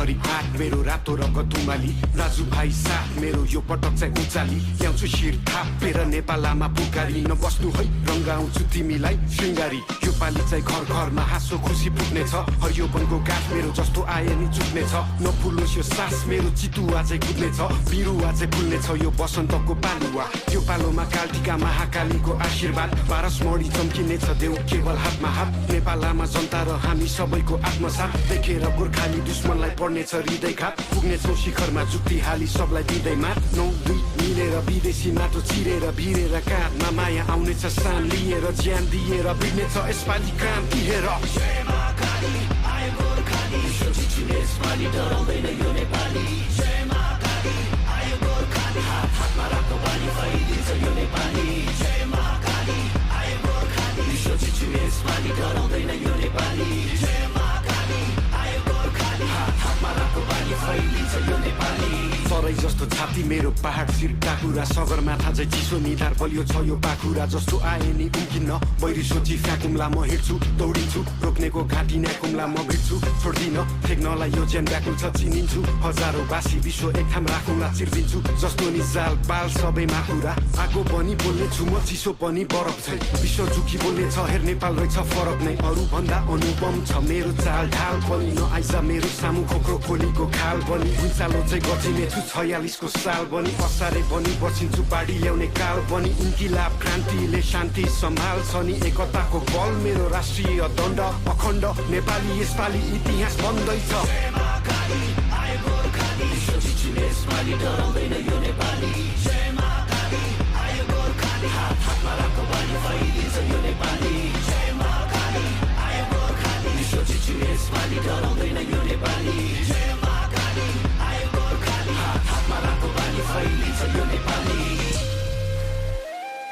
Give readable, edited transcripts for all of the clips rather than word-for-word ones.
भरि भात मेरो रातो रङ्ग तुमाली राजु भाइ साथ मेरो यो पटक चाहिँ उचाली ल्याउँछु शिर थापेर नेपालमा पुकारी नबस्नु है रङ्गाउँछु तिमीलाई श्रृङ्गारी यो पालि चाहिँ घर घरमा हाँसो खुसी पुग्नेछ हरियो वनको गाछ मेरो जस्तो आए नि चुक्नेछ नफुलोस् यो सास मेरो चितुवा चाहिँ कुद्नेछ बिरुवा चाहिँ फुल्नेछ यो बसन्तको पालुवा यो पालोमा कालटिका महाकालीको आशीर्वाद पारसमणि चम्किनेछ देउ केवल हातमा हात नेपालमा जनता र हामी सबैको आत्मसाथ देखेर गोर्खाली दुश्मनलाई पर्नेछ हृदयघात पुग्नेछौँ शिखरमा जुक्ति हाली सबलाई दिँदै मात 9-2 मिलेर विदेशी माटो चिरेर भिरेर काँधमा माया आउनेछ सान लिएर ज्यान दिएर बिग्नेछ यसपालि काम दिएर जय महाकाली आयो गोर्खाली सोचिने यसपालि डराउँदैन यो नेपाली जय महाकाली आयो गोर्खाली हात हातमा राख्दो बानी फैलिन्छ यो नेपाली जय महाकाली आयो गोर्खाली सोचिने यसपालि डराउँदैन यो नेपाली जय महाकाली आयो गोर्खाली हात हातमा राख्दो बानी फैलिन्छ यो नेपाली सरै जस्तो छाती मेरो पहाड शिर टाकुरा सगरमाथा चाहिँ चिसो निधार बलियो छ यो पाखुरा जस्तो आए नि उम्किन्न बैरी सोची फ्याकुम्ला म हिँड्छु दौडिन्छु रोक्नेको घाँटी न्याकुम्ला म भिड्छु छोड्दिन फेक्नलाई यो ज्यान व्याकुल छ चिनिन्छु हजारौँ बासी विश्व एक ठाम राखुम्ला चिर्दिन्छु जस्तो नि जाल बाल सबैमा कुरा आगो पनि बोल्ने छु म चिसो पनि बरफ छै विश्व झुकी बोल्ने छ हेर नेपाल रहेछ फरक नै अरू भन्दा अनुपम छ मेरो चाल ढाल पनि नआइज मेरो सामु खोक्रो खोलीको खाल पनि भुइँचालो चाहिँ गचिने छु 46को साल बनी असारे बनी बसिन्छु बाढी ल्याउने काल बनी इन्किलाब क्रान्तिले शान्ति सम्हाल्छ नि एकताको बल मेरो राष्ट्रिय दण्ड अखण्ड नेपाली यसपालि इतिहास बन्दैछ जय महाकाली आयो गोर्खाली सोचिने यसपालि डराउँदैन यो नेपाली जय महाकाली आयो गोर्खाली हात हातमा राख्दो बानी फैलिन्छ यो नेपाली जय महाकाली आयो गोर्खाली सोचिने यसपालि डराउँदैन यो नेपाली जय महाकाली आयो गोर्खाली हात हातमा राख्दो बानी फैलिन्छ यो नेपाली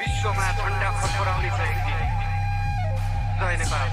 विश्वमा झण्डा फडफडाउने छ एक दिन जय नेपाल